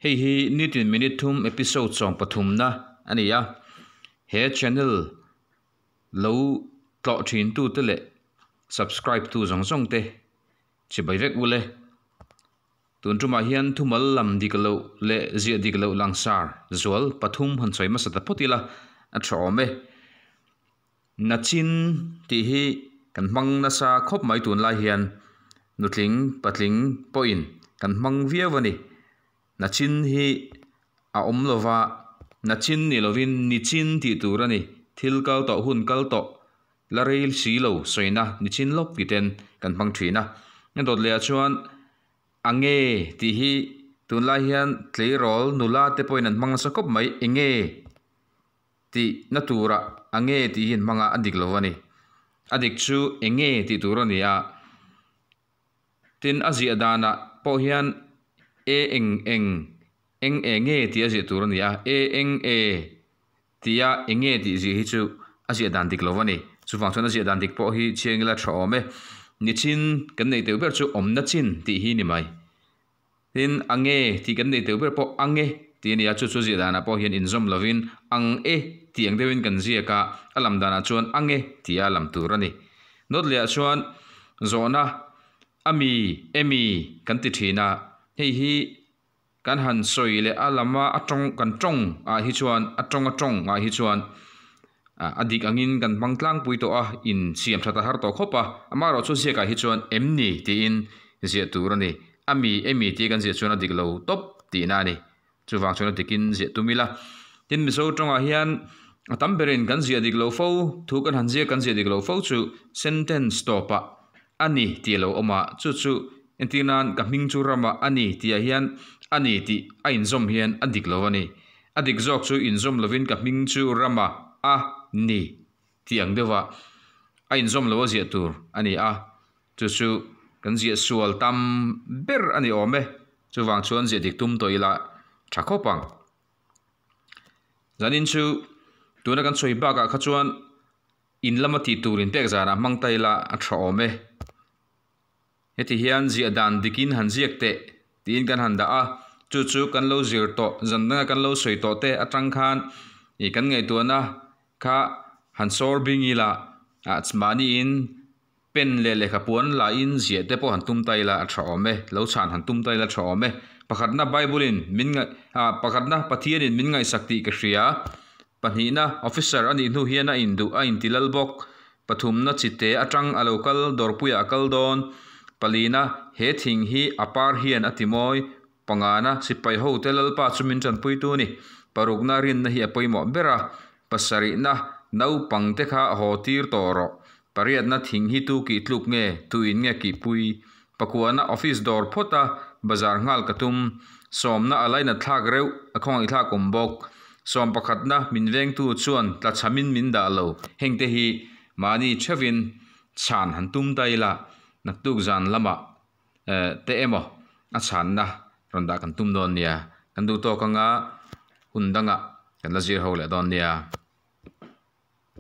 Hei hi nitin minute thum episode sawmpathumna a ni a, he channel lo tlawh thintute leh subscribe tu zawng zawng te chibai vek ule. Tun tumah hian thumal lam dik loh leh ziah dik loh langsar zual pathum han sawi hmasa ta phawt ila a tha awm e. Nachin tih hi kan hmang nasa khawp mai tunlai hian nutling patling pawhin kan hmang viau a ni. Nachin hi a awm lova, nachin ni lovin nichin tih tur a ni. Thil kal tawh hun kal tawh la rei si lo sawina nichin lawk ti ten kan hmang thin a. A dawt leh ah chuan a nge tih hi tunlai hian tleirawl nula te pawhin an hmang nasa khawp mai enge. Tih na turah a nge tih hi an hmang a, a dik lo a ni. A dik chu eng nge tih tur a ni a. Tin, a ziah danah pawh hian e eng eng, eng e nge tih a ziah tur a ni a. E eng e tia eng nge tih ziah hi chu a ziah dan dik lo a ni. Chuvang chuan a ziah dan dik pawh hi chiang ila tha awm e. Nichin kan neih teuh ber chu awmna chin tih hi ni mai. Tin, a nge tih kan nei teuh ber pawh ang e tih a ni a, chu chu ziah danah pawh hian inzawm lovin ang e tih ang deuhin kan ziak a, a lam danah chuan ang e tia lam tur a ni. Note lehah chuan zawhna a mi, emi kan ti thin a, hei hi kan han sawi leh a lama a tawng kan tawng ah hi chuan a tawng a tawng ah hi chuan a dik angin kan hmang tlangpui tawh a, insiam that a har tawh khawp a, amaherawhchu ziakah hi chuan em ni tiin ziah tur a ni. A mi emi tia kan ziah chuan a dik lo tawp tihna a ni. Chuvang chuan a dikin ziah tum ila. Tin, Mizo tawngah hian a tam berin kan ziah dik lo fo, thu kan han ziak kan ziah dik lo fo chu sentence tawpah a ni tih a lo awm a, chu chu entir nan ka hming chu ramah a ni tihah hian a ni tih a inzawm hian a dik lo a ni. A dik zawk chu inzawm lovin ka hming chu rama a ni tih ang deuhah a inzawm lo a ziah tur a ni a. Chu chu kan ziah sual tam ber a ni awm e. Chuvang chuan ziah dik tum tawh ila tha khawp ang. Zanin chu tuna kan sawi bakah kha chuan in lama tih tur inpek zanah hmang ta ila a tha awm e. Heti hian ziah dan dikin han ziak teh tiin kan han dah a, chu chu kan lo zir tawh zan danga kan lo sawi tawh te atang khan ih kan ngaihtuahna kha han sawr bing ila ah mahniin Pen leh lehkha puan lahin ziah te pawh han tum ta ila a tha awm e, lo chhan han tum ta ila a tha awm e. Pakhatna Bible in min ngaih ah pakhatna Pathian in min ngaihsak tih ka hria. Pahnihna officer a nih hnu hian a induh a inti lal bawk. Pathumna chite atang a lo kal dawrpuiah a kal dawn. Palina he thing hi a par hian a ti mawi. Pangana sipai hote Lalpa chu min tanpuitu a ni. Parukna rinna hi a pawimawh ber a. Pasarihna naupang te kha haw tir tawh rawh. Pariatna thing hi tu kih tluk nge, tu in nge kihpui? Pakuana office dawr phawt a, bazar nghal ka tum. Sawmna a lainat thlak reuh, a khawngaih thlak awm bawk. Sawm pakhatna min vengtu chuan tlachhamin min dah lo. Hengte hi mahni theuhin chhan han tum ta ila, naktuk zan lamah te emaw a chhanna rawn dah kan tum dawn nia. Kan duh tawk anga hun dangah kan la zir ho leh dawn nia.